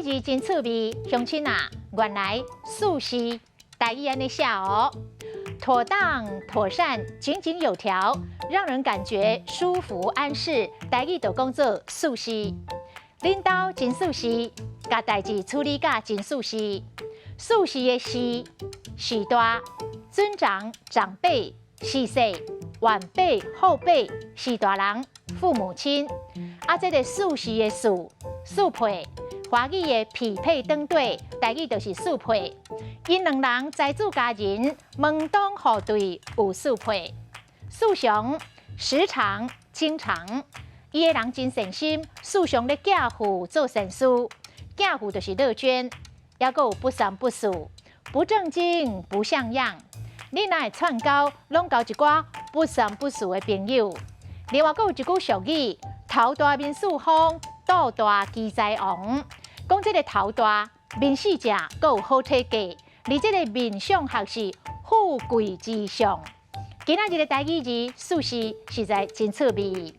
語字真趣味，鄉親啊，原來四時台語按呢寫哦，妥當、妥善、井井有條，讓人感覺舒服安適。台語就講做四時，恁兜真四時，共代誌處理甲真四時。四時的時，序大、尊長、長輩、序細、晚輩、後輩、序大人、父母親。啊，這个四時的四，四配，華語的匹配登對，台語就是四配。𪜶兩人才子佳人，門當戶對有四配。時常，時常，經常，伊个人真善心，時常咧寄付做善事，寄付就是樂捐，抑閣有不三不四，不正經，不像樣。你若會串交，攏交一寡不三不四的朋友。另外，閣有一句俗語：頭大眠四方，肚大奇才王。講這个頭大面四正，閣有好體格，而這个面相學是富貴之相。今仔日的台語字四時實在真趣味。